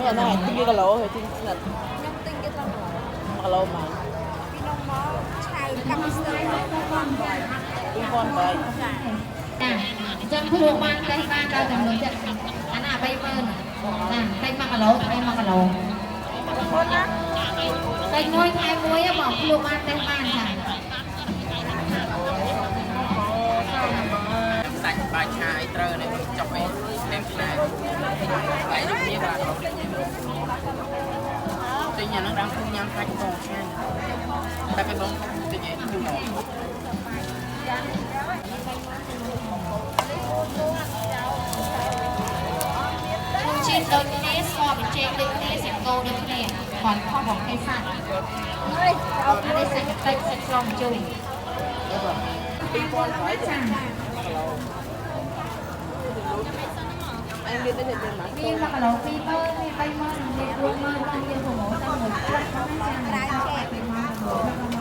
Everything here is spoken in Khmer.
នេះអាហ្នឹងទិញគីឡូហើយទិញស្និត ខ្ញុំទិញគេត្រឹម 1គីឡូហ្មង ពីនំមកឆៅកាប់ពីស្ទឹង2008 2008 ចា ចាអញ្ចឹងភ្លក់បានតេស្តបានដល់ចំនួនចិត្តអាណា30000ចាតែ1គីឡូតែ1គីឡូតែមួយខែមួយបងភ្លក់បានតេស្តបានចា សាច់បាយឆាអីត្រូវនេះចុកអីស្នេមខ្លែបាយដូចគ្នាបាទទិញអាហ្នឹងដើមគូញ៉ាំសាច់បងឆ្ងាញ់តែពេលបងទិញអីធូរមក ជាតិដូចគ្នាស្ករបញ្ចេញដូចគ្នាសាច់គោដូចគ្នាគ្រាន់ខុសប្រភេទសត្វអានេះសាច់តិចសាច់ស្រងជូរ 2008 ចា អញមានតែមានមក មាន1គីឡូ20000មាន30000មាន40000តាមយើងប្រមូលតាមមួយផ្លាក់ហ្នឹងចាក្រៅចេះពីមកប្រមូល